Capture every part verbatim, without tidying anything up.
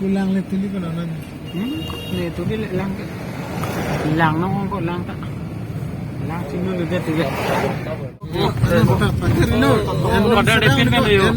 Pulang le tuli ko nana. Hmm? Ne tuli le lang ke. Lang nong ko lang ta. Lang sinu le tuli. Ada ada pin kan yo.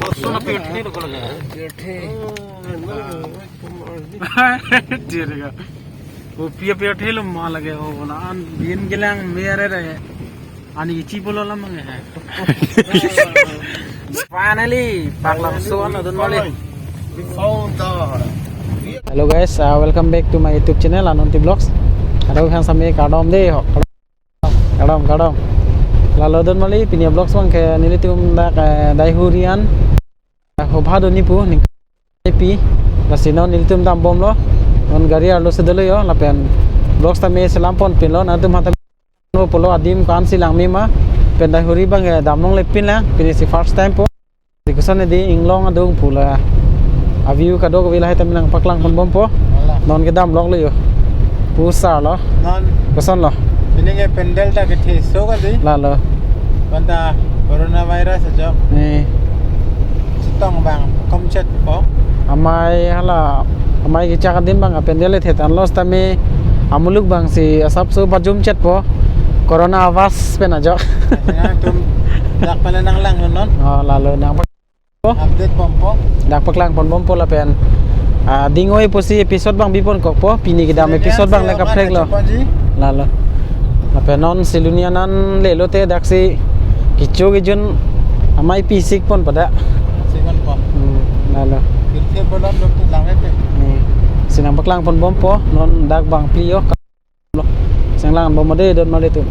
Koson api uthi lo ko lagi. Dia dia. Kopi api uthi lo ma lagi ho na an din gelang mere re. Ani ichi bolo lam mang hai. Finally, paklang so an adon mali. We found the Hello guys, uh, welcome back to my YouTube channel Anunti Vlogs. Kadokave aphan sami kardom dei ho. Kardom, kardom. Lalo adon mali pini vlogs abang ke nelitum dak, eh, Daihuri an. Hobha doni pu ning pi. Lasi non nelitum dambomlo. Non gari arlo si dolo yo lapen vlogs tame selam ponpinlo nangtum aphan tame no pulo adim ko-an si langme ma. Pen Daihuri abang, eh, dam longle pin lang. Pini si first time po. Di koson di inglong adung pu la. A-view kadokave lahai tame nangpaklang ponbompo. Wala. Non kedam lok lo yo. Pusar lo. Non. Koson lo. Pini ke pandal ta kethe so kali. Lalo. Bonta coronavirus ajo. Eh. Chetong abang komchet po. Amei hala, amei kechak adim abang pandal thethan lo setame amuluk abang si asapso bajum chet po. Corona awas pen ajo. Nangtum dak pala nanglang non. Oh, lalo nang update bompo. Dak paklang ponbompo lapen, ah, dingoi pusi episode abang bipon kokpo, pini kedam episode abang le kaprek lo. Lalo. Lapen non Silonijan an le lote daksi kecho kejun amei pi sik pon pada. Sik ponpo. Hmm, lalo. Pirthe bolon doktor lang ete. Hmm. Si nangpaklang ponbompo, non dak bang pli yo. Senglang bom ade don mali tum.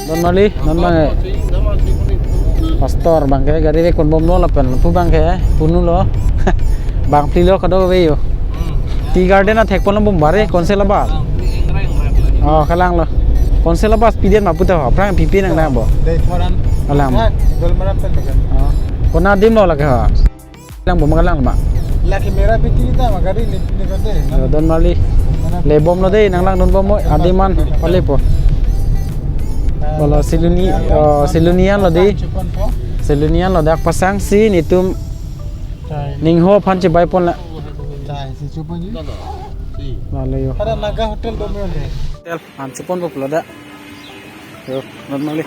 Don mali, non abang, eh, pastor abang ke gari vek ponbomlo lapen lapu abang ke punu lo. Bang pli lo kadokave yo. Tea garden athek ponlo bom bare konsel abas. Oh, kalang lo. Konsel abas piden ma puta ho, aphrang pipi nang nang bo. Dei thoran. Kalang. Ha, dol mara pen bagan. Oh. Kona adim lo lake ho. Lang bom kalang ma. Lake mera piti ta ma gari ni ni kate. Yo, don mali. Le bomlo dei, nanglang dun bomlo, adim an pale po. Wala Siloni, oh, Silonijan lo dei. Silonijan lo dak pasang si netum ningho aphan chebai pon la. Chai, si chupon ji. Lalo yo. Ada Naga Hotel do me. Hotel, han chupon po pulo da. Yo, don mali.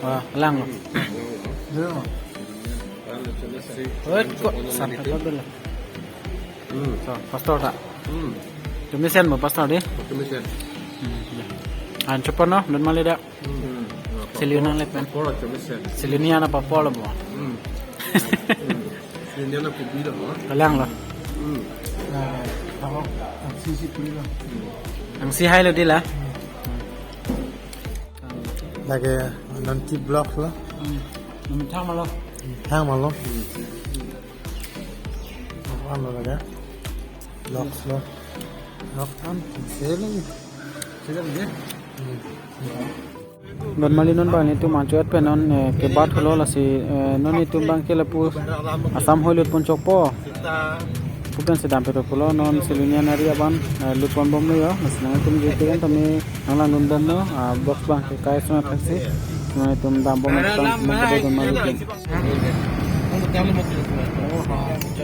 Wah, lang lo. Wait, kok sampai lo dulu. Hmm. So, pastor ta. Hmm. Tumisen mo pastor dei. Tumisen. Hmm, ya. Han chupon no, don mali da. Hmm. Silonijan le pen. Papor tumisen. Silonijan ana papor lo bo. Hmm. Hmm. Silonijan ana kopi lo, no? Kalang lo. Hmm. Ah, ako, ang sisi puli lo. Ang si hai lo dei la. Lake Anunti Vlogs lo. Hmm. Nang thang ma lo. Thang ma lo. Hmm. Ano lake. Vlogs lo. Vlogs kan. Selo. Selo ni. Hmm. Don mali non abang netum anchot pen non, eh, kebat holo lasi, eh, non netum abang ke lapu Assam hoi lut pon chokpo. Pu pen si dampe to pulo non Silonijan ari abang, eh, lut ponbomlo yo. Lasi nangtum jui tigan tame nanglang dun bomlo, ah, box abang ke kai sona thaksi. Non netum dambom tang, nang kedo don mali tum.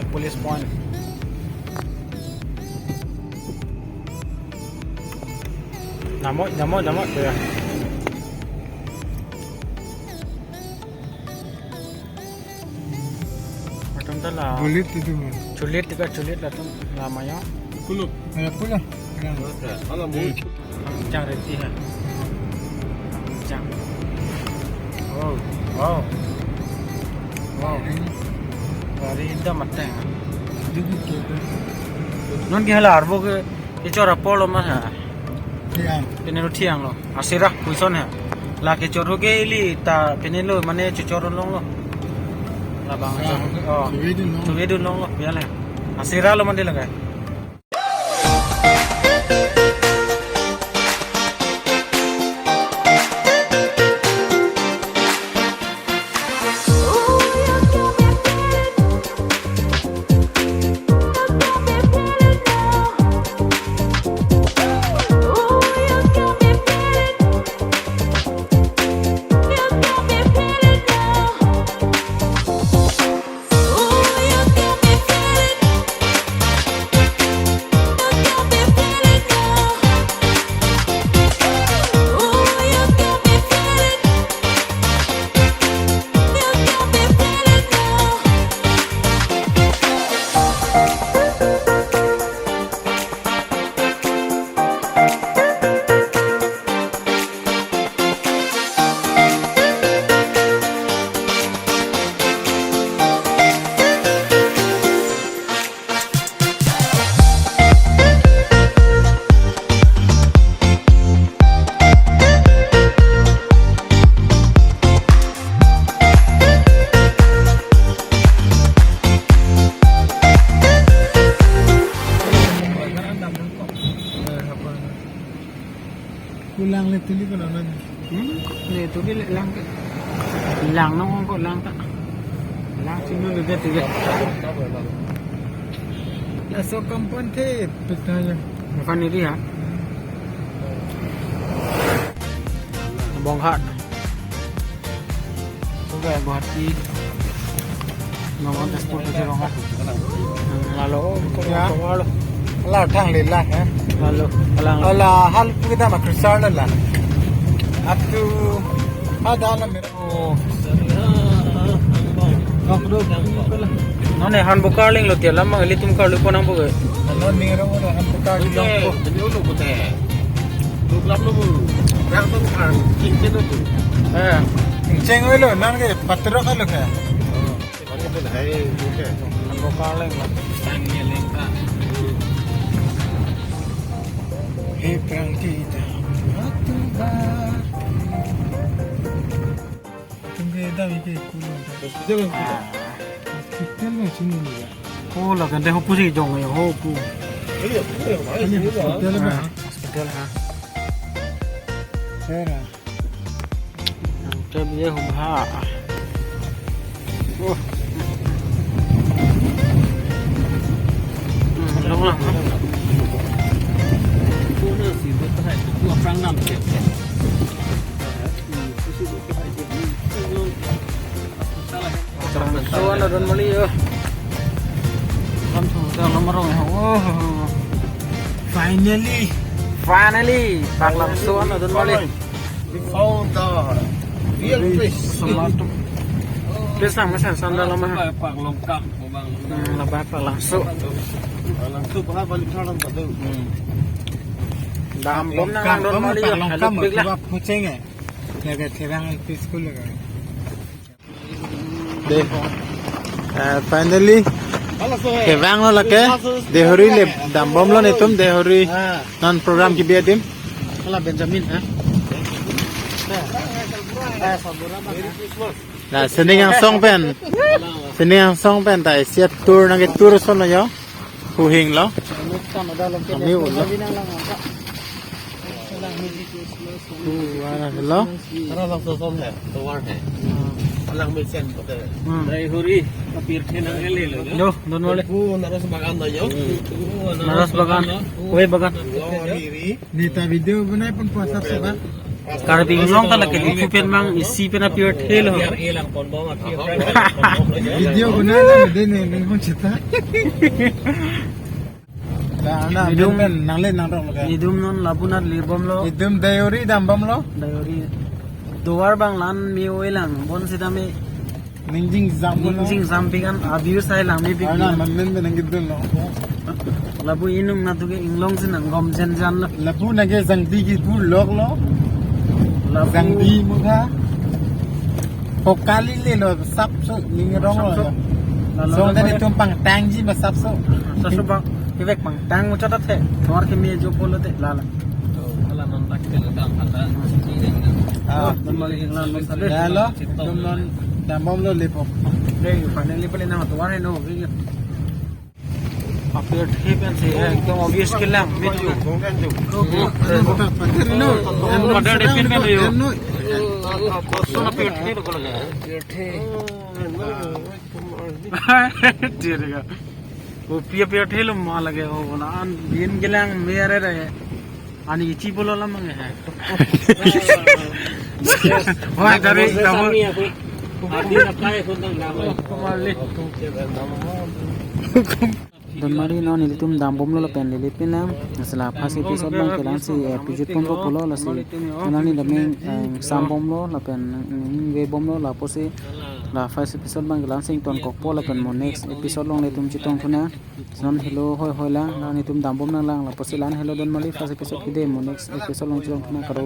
Police point. Damo, damo, damo, ya. Atum ta la. Bulit itu mo. Chulit ka chulit latum lama ya. Kuluk. Ya, kuluk. Ala mo. Chang reti ha. Chang. Oh, wow. Gari dam ateng. Non ke hala arvo ke kechor apor lo ma ha. Thiang. Pine lo thiang lo. Asira puson ha. La kechor ho ke ili ta pine lo mane chechor long lo. Labang chor. Oh. Suwe dun long. Suwe dun long lo. Ya le. Asira lo mane lagai. Pulang le tuli ko naman. Hmm? Le tuli le lang ke. Lang nong ko lang ta. Lang sinu le tuli. Laso kampon the peta ya. Bukan ini ya. Bonghat. Suka Guwahati. Nongon Tezpur pajirong ah. Lalo, oh, Ya. Lalo. La thang le la, eh. Lalo, kalang. Ala hal pu kita ma krisar la la. Up to ada la mera. Oh. Nonne han bo karling lo tiya lam mang ilitum karlu ponang bo ke. Non ning ro lo han bo karling lo. Ini ulo ko te. Duk lap lo bu. Rang tu kan. King ke tu. Eh. Cheng oi lo nang ke patrok lo ke. Ano to na hai, okay. Ang bokaleng lang. Sang niya lang ka. Hey, prang kita. Atu ba. Tum ke dam ke kulo. Hospital lang kita. Hospital lang sini ni ya. Oh, la gande hopu si jong ya, hopu. Iya, iya, iya. Ini hospital ba? Ah, hospital ha. Sera. Nangkep ye hum ha. Oh. Hmm, long lang. Terang so ano don mali yo. Kan so sa nomor rong ya. Oh. Finally. Finally, paklangso ano don mali. We found the real place. Sama tu. Place lang masa sandal lama. Pak longkam, bang. Hmm, laba paklangso. Langkam, bang, balik sa lang tadu. Hmm. Dam bom nang don mali yo. Longkam, hello, big lah. Coba kucing ya. Lagi terang itu school lagi. De. Eh, finally, kevang lo lake, Deihori le dambom lo netum, Deihori Ah. non program kebi adim. Ala Benjamin, ha? Na, Sening Angsong pen. Sening Angsong pen ta isi atour nangke tour son lo yo. Huhing lo. Kami ulo. Hello. Aro lang soson hai, tovar hai. Alang mesen hotel. Hmm. Deihori, kapir khe nang ele lo. Yo, don mali. Pu naros bagan do yo. Naros bagan. Kue bagan. Lo hiri. Neta video banai pon puasa seba. Karbi Anglong ta lake di pen mang isi pen apir thelo. Biar ilang pon bom apir. Video banai na de ne ne hon cheta. Da, na, Idum. Ben, ben, nangli nangdok lo ke. Idum non labunat libom lo. Idum Deihori dambom lo. Deihori. Duar bang lan mi oi lang. Bon sitame. Ningjing jam lo. Ningjing jam pikan abir sai lang mi pik. Ana, man, men, men, nang gidun lo. Labu inung na tuke inglong si nang gom jen jan lo. Labu nake jangdi ki pu lok lo. Labu. Jangdi mukha. O kali lelo sapso ning rong lo. Sapso. Lalo song tadi lalo. Tum pangtangji ma sapso. Sapso bang, ivek pangtang muchot athe. Tor kimi jo polo te lala. Oh, ala non tak te kam anda. Ah, non mali inglan non tadi. Lalo, tum non dambomlo lepo. Dei, finally pale na tuan no. Apirthe pensi ekdom obvious kelang, betul. Pada dipin kan yo. Kosong apirthe lo ko lagi. Dia dia. Kopi apirthe lo ma lagi ho na an din kelang mere re. Ani ichi bolo lamang he. Wah, dari kamu. Donmari non ilitum dambomlo lapen lele pinang. Lasi la first episode bang kelang si, eh, pijut pon po pulo lasi. Nang ni dameng, eh, sambomlo lapen, mm, vebomlo lapusi. La first episode bang kelang si ington kokpo lapen mo next episode along ilitum chetong thunang. Non helo hoi hoi lang, la nelitum dambom nanglang, lapusi la-an helo donmali first episode kede mo next episode along chetong thunang kado.